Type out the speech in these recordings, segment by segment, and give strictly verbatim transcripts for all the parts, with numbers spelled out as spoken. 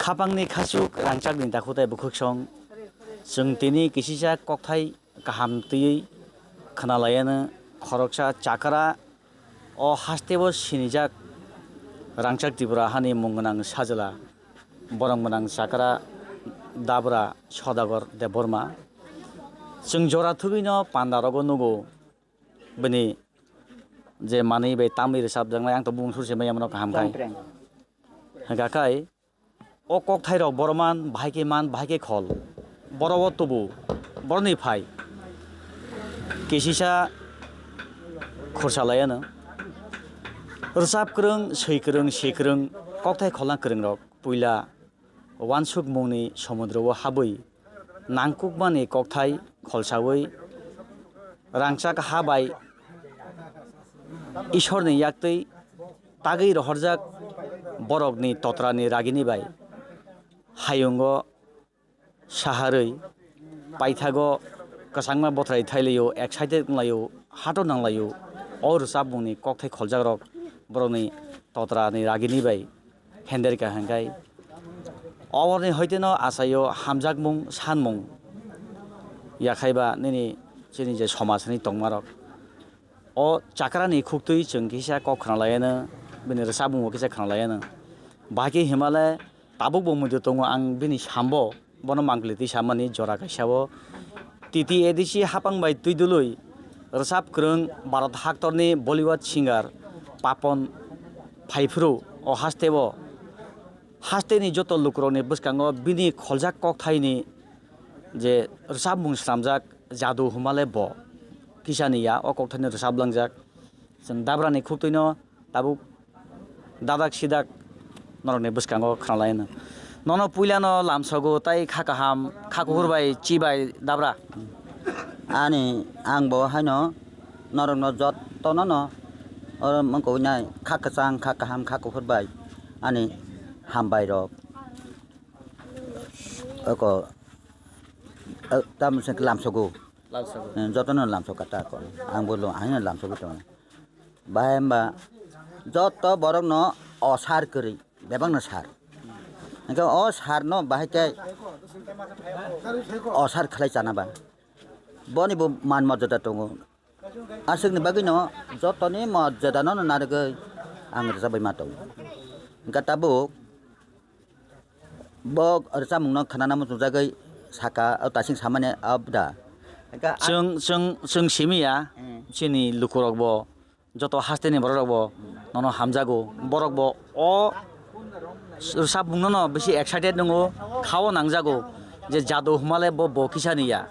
Hapangni khachuk rangchakni dakhutai bwkhwksong, chwng tini kisisa kokthai kaham twiwi khwnalaiano khoroksa chakra o hasteo sinijak rangchak Tripura hani mung gwnang sajla borok gwnang chakra Dabra Sodagar Debbarma. Chwng jora thugwino pandarogo nugo bini je manwi bai tamwi rwchapjaknai, ang to bumung sur se maya mano kaham khai. Hwnkha khai o kokthairok borok man bahai khe man bahai khe khol. Borok o tubu, borokni phai kisisa khursa laiano. Rwchap kwrwng, swi kwrwng, si kwrwng, kokthai kholna kwrwngrok puila uansukmungni somudro o habwi nangkukmani kokthai kholsawi rangchak ha bai Ishorni yaktwi tagwi rohorjak borokni totrani ragini bai hayungo saharwi paithago kwchangma bothrai thailaio, excited wnglaio, hato nanglaio. O rwchapmungni kokthai kholjakrok borokni totrani ragini bai henderkha hwnkhe oborni hoiteno achaio hamjakmung sanmung yakhaiba nini chini je somajni tongmarok. O chakrani khuktwi chwng kisa kok khwnalaiano, bini rwchapmungbo kisa khwnalaiano. Bahai khe himale tabukbo muitu tongo, ang bini sambo bono mangpili twi samani jora kaisa o. T T A D C hapang bai twi dului rwchap kwrwng Bharat haktorni Bollywood singer Papon phaiphuru o hasteo hasteni joto lukurokni bwskango bini kholjak kokthaini je rwchapmung swnamjak Jadu Humale bo kisani ya o kokthaini rwchaplangjak. Chwng Dabrani khuktwino tabuk dadak sidak norokni bwskango khwnalaino. Nono puilano lamsogo tai kha kaham, kha kuphur bai chi bai Dabra. Ani ang bo haino norokno jottono no oro mangkuknai kha kwchang, kha kaham, kha kuphur bai ani hambai rok. Oko, eh, tamo se lamsogo. Lamsogo. Eh, jotono lamsok kata ko. Ang bo lo, ang lamsogwi tongo. Bahai hwnba joto borokno o sar kwrwi, bebakno sar. Hwnkhe o sarno bahai khe o sar khlai chana ba. Boni bo man morjada tongo. Aswkni bagwino jotoni morjadano narwgwi ang rwchapwi ma tongo. Hwnkhe tabuk bo rwchapmungno khwnana muchungjagwi saka, o tasing samani abda. Hwnkhe a- Chwng, chwng, chwng simi ya, Hmm. Chini lukurokbo, joto hasteni borokrokbo nono hamjago. Borokbo o rwchapmungno no bisi excited nwngo, khao nangjago je Jadu Humale bo, bo kisani ya.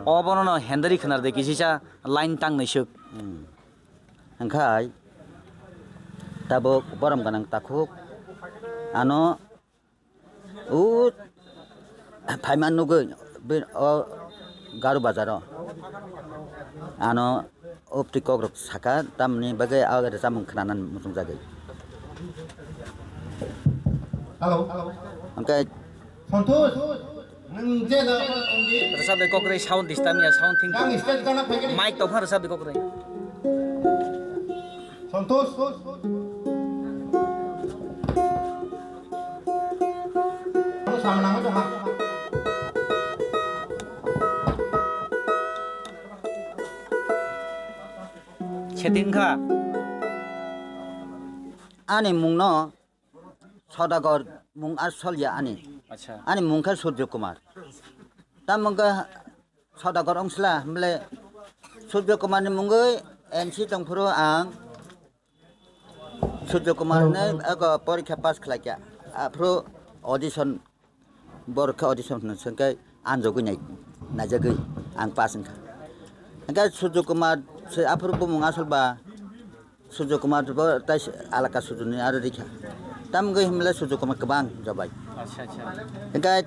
Obono no hendari khwnardi kisisa line tangnwi swk. Hmm. Hwnkhe tabuk borom gwnang takhuk ano o phaima nugwi o Garu bazaro ano o twi kokrok saka tamni bagwi o rwchapmung khwnanani muchungjagwi. Hello. Hwnkhe Santosh, nwng je jaga tong di. Rwchap de kokrwi sound disturb ya, sound thing. Yang stage gana phaikhe di. Mic tongkha rwchap de kokrwi. Santosh. Ano sama nama jaha. Setting kha. Ani mungno Sodagar mung asol ya ani. Acha. Ani mung khe Surjo Kumar. Tamo khe Sodagar ongsla hwnle Surjo Kumar ni mungwi N C tongphuru ang Surjo Kumar hwnwi eko porikha pass khlaikha. Aphuru audition Borok khe audition hwnwi swngkhe anjogwi nai-, naijagwi ang pass wngkha. Hwnkhe Surjo Kumar se aphuru bumung asol ba Surjo Kumar bo tai se alaka Surjo ni aro rikha. Tamgwi himle Surjo Kumar kwbang jobai. Acha, acha. Hwnkhe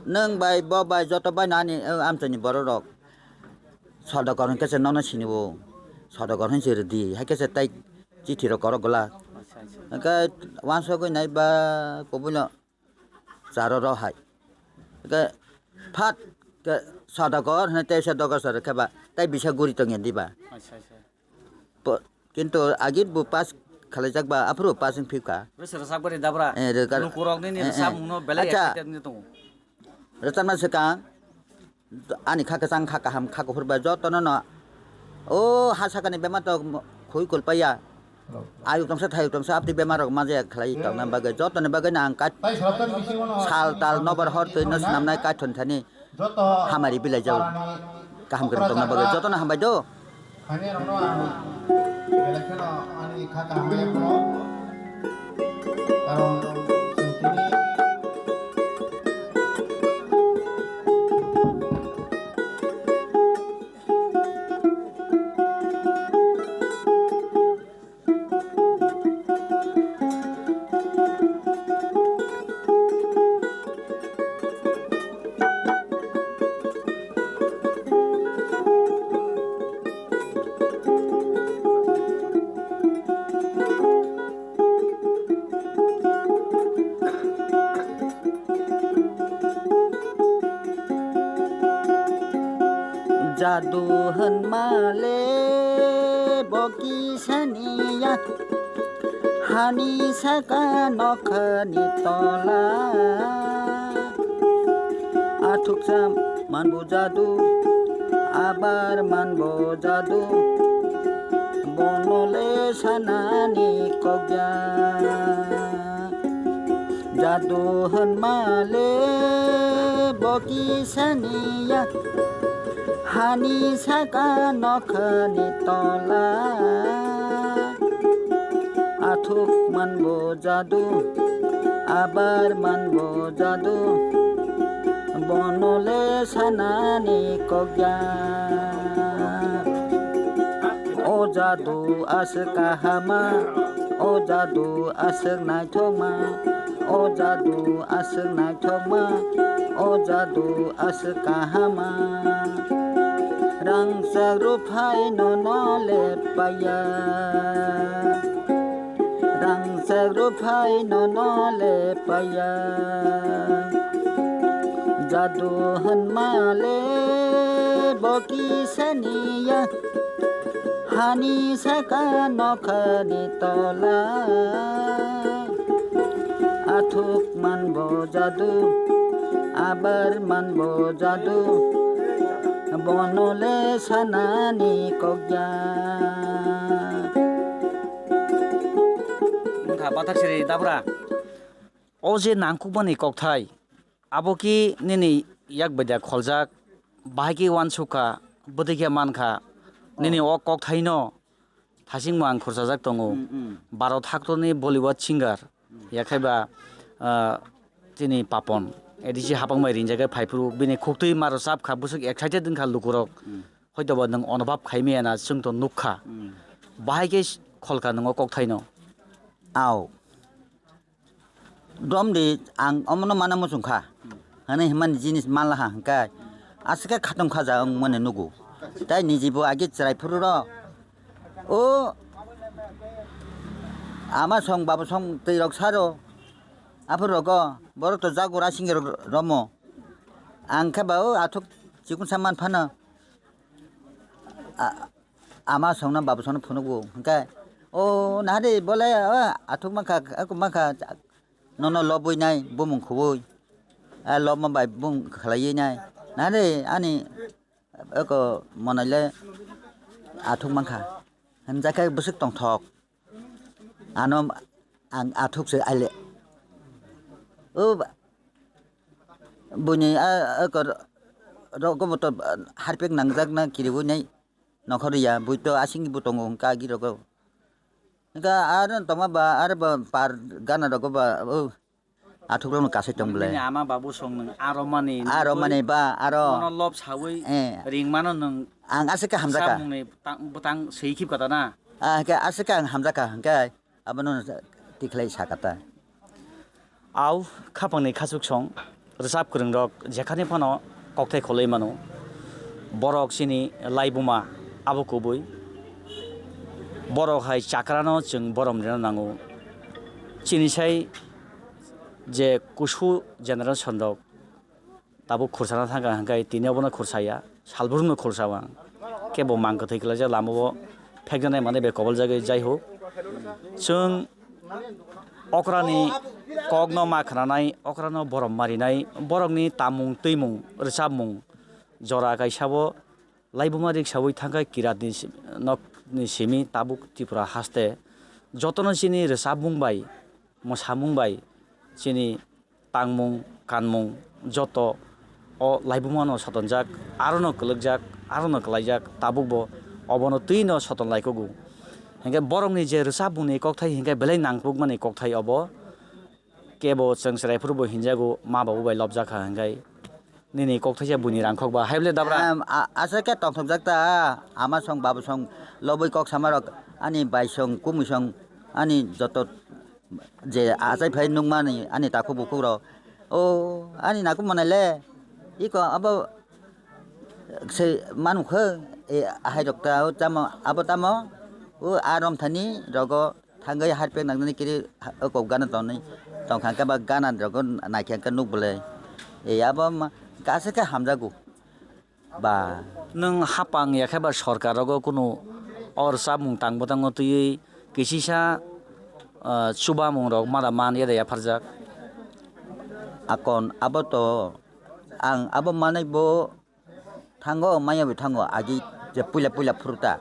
nwng bai bo bai joto bai nani, o, amchaini borok rok Sodagar hwnkhe se nono sini o. Sodagar hwn se rwdi. Hai khe se tai chithi rok korok gwla. Acha, acha. Hwnkhe wansugwi nai ba kubui no charo rw hai. Khe phat khe Sodagar hwnwi tei Sodagar sa rwkhe ba tei bisa guri tongya diba. Acha, acha. Po-, kintu agit bo pass khalaijak ba aphuru pass wng phikha. Bwswk rwchapgari dabra? Eh, rwkar-, lukurok nini eh, eh. Rwchapmungno belai Acha. Excited wngwi tongo. Rwchapna swkang ani kha kwchang, kha kaham, kha kuphur bai jotono no o ha sakani bemar tok khui kulpaiya. Ayuk tongsa thayuk tongsa abdi bemar rok ma jaya khlai tongna bagwi jotoni bagwi no ang kat-, sal tal nobar hor twi no swnamnai kaithon thani hamari bilai jago. Kaham kwrwng tongna bagwi jotono hambai do. Ani rokno ang belai kheno ani kha kaham ya phano. Karon chwng tini Jadu hwnma le bo kisaniya, hani saka nokhani tola. Athuksa manbo jadu, abar manbo jadu, bono le sanani kokya. Jadu hwnma le bo kisaniya, hani saka nokhani tola. Athuk manbo jadu, abar manbo jadu, bono le sanani kokya. O jadu aswk kahama, o jadu aswk naithokma, o jadu aswk naithokma, o jadu aswk kahama. Rangchak rwphai nono le paiya, rangchak rwphai nono le paiya. Jadu hwnma le bo kisaniya, hani saka nokhani tola. Athuk manbo jadu, abar manbo jadu, bono le sanani kokya. Wngkha bathak siri dabra. O je nangkukmani kokthai, abo ki nini yak bai da kholjak, bahai ki uansuk kha, bwtwi khe man kha, nini o kokthaino thasingmo ang khurchajak tongo. Mm, mm. Bharat haktoni Bollywood singer, yakhai ba, ah, chini Papon, A D C hapang bai ringjak khe phai phuru bini khuktwi ma rwchap kha, bwswk excited wng kha lukurok. Mm. Hoito ba nwng onobhab khai maya na, chwng to nuk kha. Mm. Bahai khe khol kha nwng o kokthaino. Au. Dom di, ang omono mana muchung kha. Hwnwi himani jinis manla ha hwnkhe, aswk khe khatung khaja wng mani nugo. Tai nijibo agi chwrai phuru rw. O ama song, babu song, twi rok saro. Aphuru rogo, borok to jago rasing rok romo. Ang khe ba o athuk chikun sa man phano. A-, ama songno babu songno phunugo hwnkhe, "O nahardi bole, o athuk mankha, aku mankha, nono lobwi nai, bumung khubui, a lobma bai bung khlaiwi nai. Nahardi ani eko monai le athuk mankha," hwnjakhe bwswk tongthok. Ano ang athuk se aile. O ba-, buini a, a kor-, rogo bo to harpek nangjakna kiriwi nai nokhor ya, bui to asing bo tongo hwnkha agi rogo. Hwnkha aro tongma ba, aro ba par gana rogo ba, o athuk rokno kasai tong bwle. Nini ama babu song nwng aro mani, aro nugwi mani ba, aro. Bono lob sawi, eh, ringmano nwng ang aswk khe hamjakha. Samungni bwtang, bwtang swi khib kata na. Ah, hwnkhe aswk khe ang hamjakha, hwnkhe abono tikhlai sakata. Au khapangni khachuk song rwchap kwrwngrok jekhani phano kokthai kholwi mano. Borok chini laibuma abo kubui. Borok hai chakrano chwng borom rwna nango. Chini sai je kusu generation rok tabuk khursana thangkha hwnkhe tini obono khursaya, salbrumno khursa ang. Kebo mang kwthwi kwlaijak lamao phekjaknai manwi bai koboljagwi, jai ho. Chwng okrani kokno ma khwnanai, okrano borom marinai, borokni tamung twimung rwchapmung jora kaisabo laibuma riksaui thangkha kiratni si-, nokni simi tabuk Tripura haste. Jotono chini rwchapmung bai, mwsamung bai, chini tangmung, kanmung joto o laibumano sotonjak, arono kwlwkjak, arono kwlaijak, tabukbo obono twino soton laikogo. Hinkhe borokni je rwchapmungni kokthai hinkhe belai nangkukmani kokthai obo, kebo chwng chwrai phuru bo hinjago, ma babu bai lobjak kha hinkhe nini kokthaisa buini rangkhok ba, hai bole dabra? Em, a-, aswk khe tongthokjak ta, ama song, babu song, lobwi kok samarok, ani bai song, kumui song, ani joto je achai phai nukmani ani takhuk bukhuk rok, o ani naku manai le iko abo se manu khe, e, ahai rok ta o tamo abo tamo o a rom thani rogo thangwi harpek nangnani kiri ha-, o kok gana tonwi tongkha khe ba gana rogo naikhe khe nuk bole, e, abo ma-, kasa khe hamjago. Ba. Nwng hapang ya khe ba sorkar rogo kunu or chamung tang bwtangno twiwi kisisa, ah, chubamung rok mada man ya da yapharjak? Akon abo to ang abo manai bo thango maya bo thango agi je puila puila phuru ta.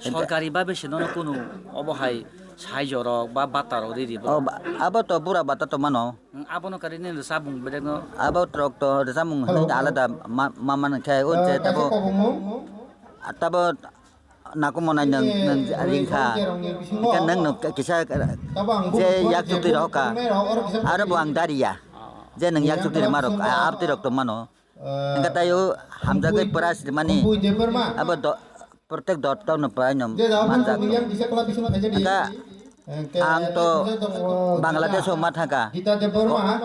Sorkari babe se nono kunu obo hai saijo rok ba bata rok riri bo? O ba-, abo to bura bata to mano. Abono kari ni rwchapmung bedekno. Abo trok to rwchapmung hwnwi alada ma, ma, man khe o je tabo, tabo nakumo nai nwng, nwng ringkha. Hingke nwng no kisa je yak chukti rohoka. Aro bo ang dariya. Je nwng yak chukti rima rok, a, abti rok tongmano. Hingke tai o hamjagwi pura sirmani. Abo do, Protek dot tokno puraino manjak. Hingke ang to Bangladesh o ma thangka,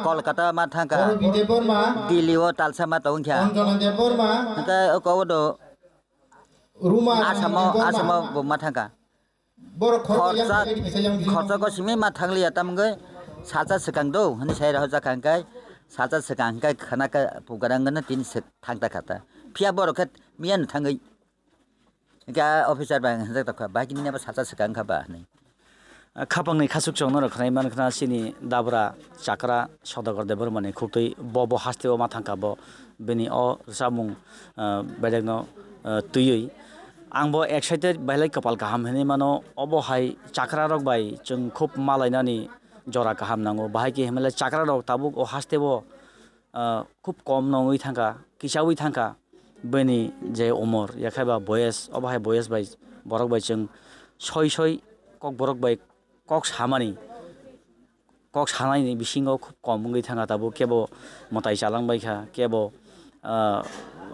Kolkata ma thangka, Delhi o talsa ma tongkha. Hingke o kobo do Asamo, Asamo bo ma thangka. Khorsa, khorsa ko simi ma thangliya tamgwi salsa swkang do hwnwi sai rohorjak hingke salsa swkang hingke khana khe pugarang gana tin sek thangta khata. Phiya borok khe miyano thangwi. Hingke a officer bai hwnjak tongkha, "Bahai khe nini abo salsa swkang kha ba?" hwnwi. Khapangni khasukchwng norok khwnai mankha chini dabra chakra Sodagar Debbarmani khuktwi bo, bo hasteo ma thangkha bo bini o rwchapmung, ah, bedekno, ah, twiwi. Ang bo excited bailai kwpal kaham hinwi mano, obo hai chakrarok bai chwng khub malainani jora kaham nango. Bahai khe himlai chakrarok tabuk o hasteo ah, khub kom no wngwi thangkha, kisaui thangkha. Bini je umor, yakhai ba boyes, obo hai boyes bai borok bai chwng soi soi kok borok bai kok samani, kok sanaini bisingo khub kom wngwi thangkha tabuk. Kebo mwtai chalangbaikha, kebo, ah,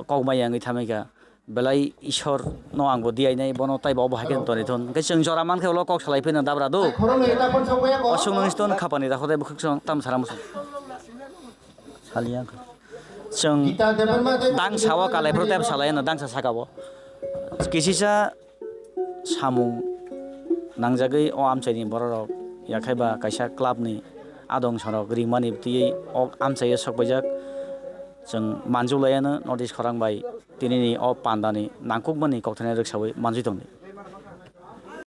kok maya wngwi thamikha. Belai Ishwar no ang bo diyainai, bono taibo obo hai khe toni thun. Hwnkhe chwng jora mankhe ulo kok salai phino dabra do. O chwngno Ishwar no khapani da khodai bwkhwk chwng tam sara muchung. Saliya. Chwng dangsa o kalai phuru tei salai no dangsa saka o. Kisisa samung nangjagwi o amchaini bororok yakhai ba kaisa club ni adong sorok ringmani twiwi o amchaio sokbaijak. Chwng manjulaiano notice khorang bai tinini o pandani nangkukmani kokthaino rwksawi manjui tongdi.